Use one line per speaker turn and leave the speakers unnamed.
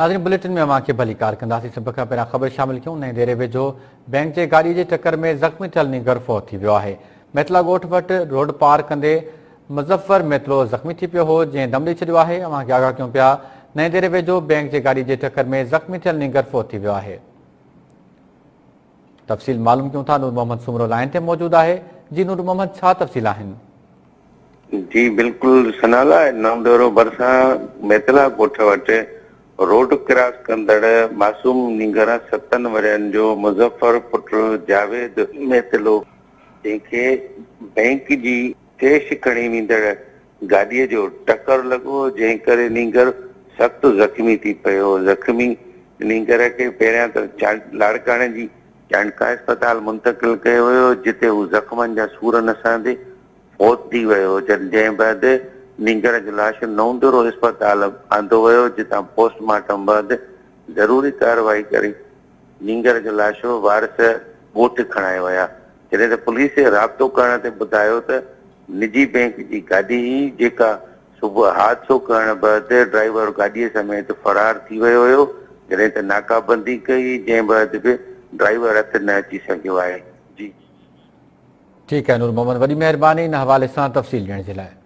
ناظرين بليٽن ۾ اوهان کي ڀليڪار ڪنداسين سڀ کان پهريان خبر شامل ڪيون نئين ديري ويجهو بئنڪ جي گاڏي جي ٽڪر ۾ زخمي ٿيل نينگر فوت ٿي ويو آهي ميتلا ڳوٺ وٽ روڊ پار ڪندي مظفر ميتلو زخمي ٿي پيو هو جنهن دم ڏئي ڇڏيو آهي اوهان کي آگاهه ڪيون پيا نئين ديري ويجهو بئنڪ جي گاڏي جي ٽڪر ۾ زخمي ٿيل نينگر فوت ٿي ويو آهي تفصيل معلوم ڪيون ٿا نور محمد سومرو لائين تي موجود آهي جي نور محمد ڇا تفصيل آهن.
جي بلڪل سنالا نئون ديرو ڀرسان ميتلا ڳوٺ وٽ روڊ ڪراس ڪندڙ معصوم نينگر ستن ورهين جو مظفر پٽ جاويد ميتلو جنهن کي بئنڪ جي ڪيش کڻي ويندڙ گاڏي جو ٽڪر لڳو جنهن ڪري نينگر سخت زخمي ٿي پيو زخمي نينگر کي پهريان ته لاڙڪاڻي جي چانڊڪا اسپتال منتقل ڪيو ويو جتي هو زخمن جا سور نه سهندي فوت ٿي ويو، جنهن بعد نينگر جو لاش نئون ديرو اسپتال آندو ويو، جتان پوسٽ مارٽم بعد ضروري ڪارروائي ڪري نينگر جو لاش وارث ڳوٺ کڻائي ويا، جڏهن ته پوليس رابطو ڪرڻ تي ٻڌايو ته نجي بئنڪ جي گاڏي هئي، جيڪا صبح حادثو ڪرڻ بعد ڊرائيور گاڏي سميت فرار ٿي ويو هيو، جڏهن ته ناڪابندي ڪئي، جنهن بعد به ڊرائيور هٿ نه اچي سگهيو آهي. جي.
ٺيڪ آهي نور محمد وڏي مهرباني ان حوالي سان تفصيل ڏيڻ جي لاء.